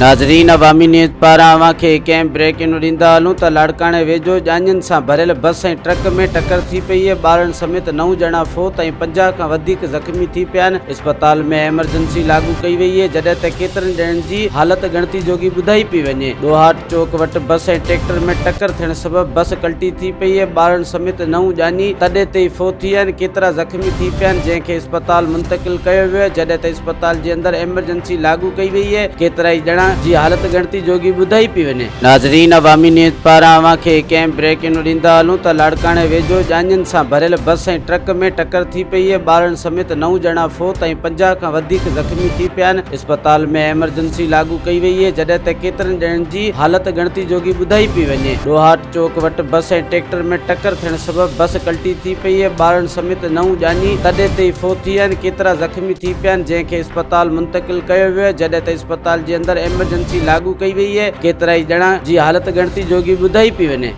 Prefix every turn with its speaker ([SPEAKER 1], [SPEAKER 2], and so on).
[SPEAKER 1] ناظرين عوامي نيوز پاران اوهان کي هڪ اهم بريڪنگ ڏيندا هلون ته لاڙڪاڻي ويجهو ڄاڃين سان ڀريل بس ۽ ٽرڪ ۾ ٽڪر ٿي پئي آهي، ٻارڙن سميت نو ڄڻا فوت ۽ 50 کان وڌيڪ زخمي ٿي پيا آهن، اسپتال ۾ ايمرجنسي لاڳو ڪئي وئي آهي، جڏهن ته ڪيترن ڄڻن جي حالت ڳڻتي جوڳي ٻڌائي پئي وڃي. ڏوهاٽ چوڪ وٽ بس ۽ ٽريڪٽر ۾ ٽڪر ٿيڻ سبب بس ڪلٽي ٿي پئي آهي، ٻارڙن سميت نو ڄاڃي تڏي تي ئي فوت ٿي ويا آهن، ڪيترا زخمي ٿي پيا آهن، جنهن کي اسپتال منتقل ڪيو ويو آهي، جڏهن ته اسپتال جي اندر ايمرجنسي لاڳو ڪئي وئي آهي، ڪيترائي ڄڻا جي حالت ڳڻتي جوڳي ٻڌائي پئي وڃي. ناظرين عوامي نيوز پاران اوهان کي هڪ اهم بريڪنگ ڏيندا هلون ته لاڙڪاڻي ويجهو ڄاڃين سان ڀريل بس ۽ ٽرڪ ۾ ٽڪر ٿي پئي آهي، ٻارڙن سميت نو ڄڻا فوت ۽ 50 کان وڌيڪ زخمي ٿي پيا آهن، اسپتال ۾ ايمرجنسي لاڳو ڪئي وئي آهي، جڏهن ته ڪيترن ڄڻن جي حالت ڳڻتي جوڳي ٻڌائي پئي وڃي. ڏوهاٽ چوڪ وٽ بس ۽ ٽريڪٽر ۾ ٽڪر ٿيڻ سبب بس ڪلٽي ٿي پئي آهي، ٻارڙن سميت نو ڄاڃي تڏي تي ئي فوت ٿي ويا آهن، ڪيترا زخمي ٿي پيا آهن، جنهن کي اسپتال منتقل ڪيو ويو آهي، جڏهن ته اسپتال جي اندر ايمرجنسي لاڳو ڪئي وئي آهي، ڪيترائي ڄڻا جي حالت ڳڻتي جوڳي ٻڌائي پئي وڃي.